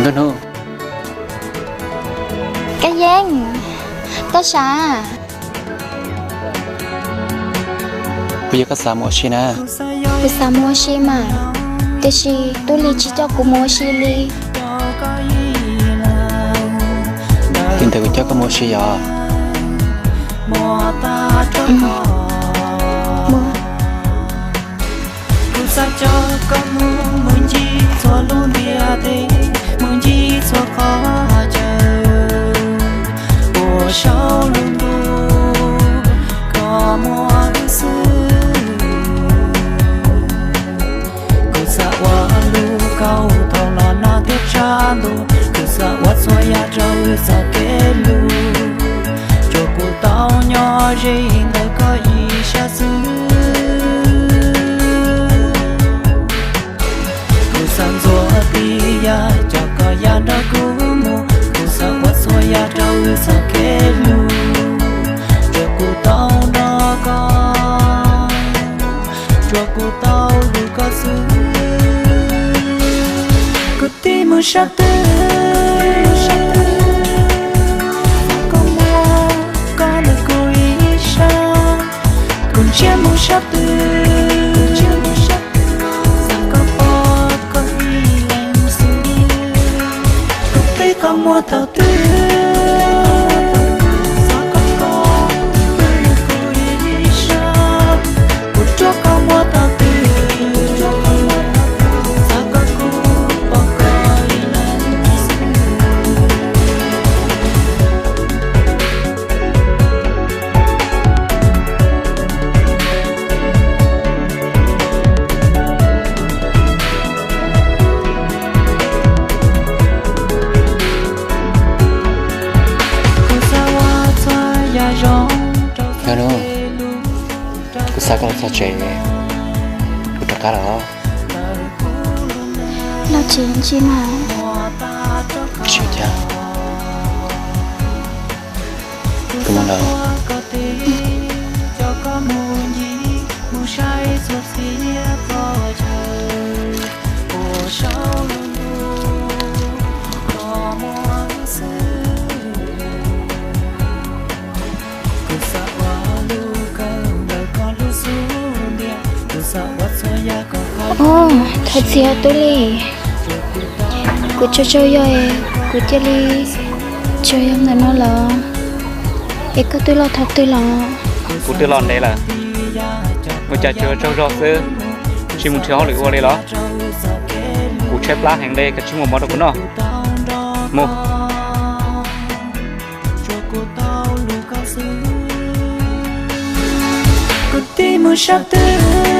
Nkauj Hnub. Kab Yeeb, koj sav? Puas yog koj xav mus ua si na? Kuv xav mus ua si mas, tiam sis Tub Lis tsis coj kuv mus ua si li. Li ntawd kuv coj koj mus ua si yom? Kuv xav coj koj mus mus ncig txhua lub ntiaj teb, mus ncig txhua qhov chaw, puas saum lub ntuj koj muaj wb xwb. Kuv xav ua lub kauj thaum los nag thiab tshav ntuj, kuv xav ua txhua yam rau wb txoj kev hlub. Tsuas kuv tau nyob ze ntawm koj ib sab xwb. Kuv xav ntxuav tib yam coj koj ya nrog kuv mus, kuv xav ua txhua yam rau wb txoj kev hlub. Tsuas kuv tau nrog koj, tsuas kuv tau hlub koj xwb. Kuv tib mus sab twg, koj muaj koj ntawm kuv ib sab. Kuv ntsiag mus sab twg, koj pom koj ib leeg xwb. Kuv twb koj muaj thaum twg, koj ntawm kuv ib sab. Kuv rua koj muaj thaum twg, koj kuj pom koj ib leeg xwb. Nkauj Hnub, kuv xa koj los txog tsev, kuv rov qab lawm. Los tsev ntsis mas. Tsis cas, kuv mus lawm. Ov, thov txim os Tub Lis. Kuv tsaug tsaug zog, kuv cia li tsaug zog ntawm no lawm. Es koj twb los thaum twg los? Kuv twb los ntev lawm. Ua cas tsuas tsaug zog xwb, tsis mus nrhiav hauj lwm ua li los? Kuv tshaib plab heev li, koj tsis muaj mov rau kuv noj. Mus. Kuv tib mus sab twg,